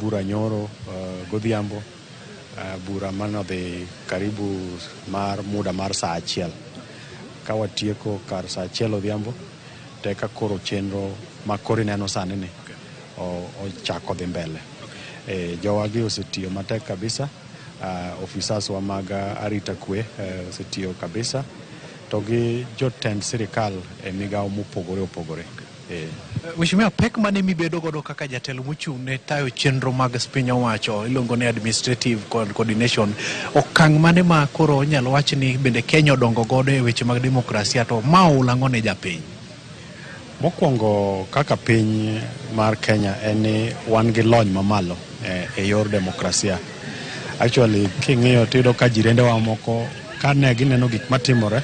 bura nyoro godhiambo, bura manodhi karibu mar muda mar saa achiel. Ka watieko kar saa achiel odhiambo, to eka koro chenro ma koro ineno sani ni ochako dhi mbele. Jowagi osetiyo matek kabisa, ofisas wa mag arita kwe osetiyo kabisa, to gi jotend sirikal e migawo mopogore opogore. Mheshimiwa, pek mane mibedo godo kaka jatelo mochung' ne tayo chenro mag piny owacho iluongo ni administrative coordination, okang' mane ma koro inyalo wach ni bende Kenya odongo godo e weche mag demokrasia to ma oulang'o ne japiny? Mokwongo kaka piny mar Kenya en ni wan gi lony mamalo e yor demokrasia. Actually king'iyo tiyudo ka jirendewa moko ka ne gineno gik matimore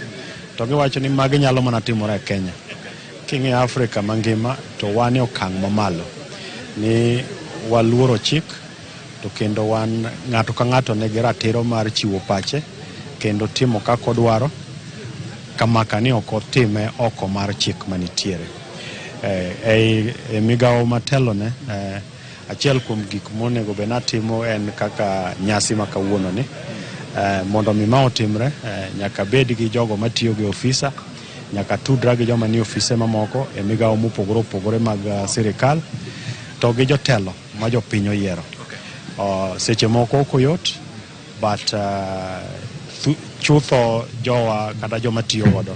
to giwacho ni magi nyalo mana timore e Kenya. King'iyo Afrika mangima to wan e okang' mamalo ni waluoro chik to kendo wan ng'ato ka ng'ato nigi ratiro mar chiwo pache kendo timo kaka odwaro kamaka ni ok otime oko mar chik manitiere. E migawo matelone, achiel kuom gik monego bed natimo en kaka nyasi ma kawuono ni. Mondo mi ma otimre, nyaka bed gi jogo matiyo gi ofisa, nyaka tudra gi joma nie ofise mamoko e migawo mopogore opogore mag sirikal to gi jotelo ma jopiny oyiero. Seche moko ok oyot, but chutho jowa kata joma tiyo godo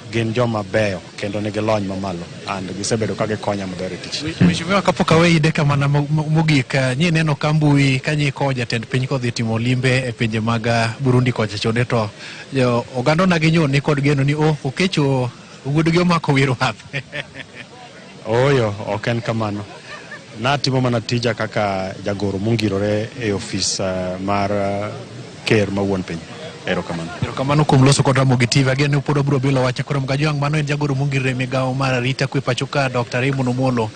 gin joma beyo kendo nigi lony mamalo and gisebedo ka gikonya maber e tich. Mheshimiwa, kapok aweyi dakika mana mogik, nyi neno ka mbui ka nyi kowo jatend piny kodhi timo limbe e pinje mag Burundi kocha chonde to jo oganda onagi nyo ni kod geno ni oh okecho wuodgi omako wi rwath. Ooyo, ok en kamano. Natimo mana tija kaka jagoro mongirore e ofis mar ker ma wuon piny. Erokamano. Erokamano kuom loso kod Ramogi TV. Ageno ni pod wabiro bilo wach koro Mgajwang'. Mano en jagoro mongirore e migawo mar arita kwe pacho ka Dr. Raymond Omolo.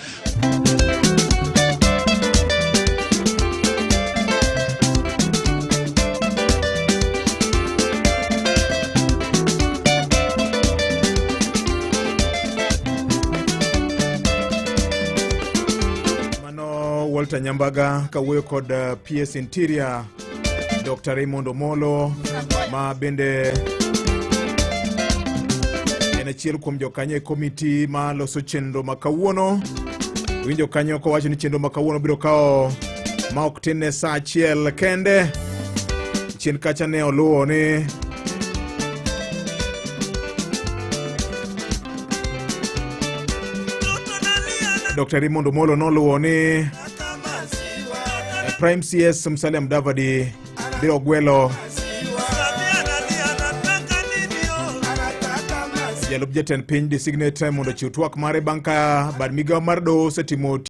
Mano Walter Nyambaga kawuoyo kod PS Interior Dr. Raymond Omolo ma bende en achiel kuom jokanyo e komiti ma loso chenro ma kawuono. Winjo kanyo kowacho ni chenro ma kawuono biro kawo ma ok tin ne saa achiel kende. Chien kacha ne oluwo ni Dr. Raymond Omolo noluwo ni Prime CS Musalia Mudavadi biro gwelo jalup jatend piny designate mondo ochiw twak mare bang' ka bad migawo mar doho osetimo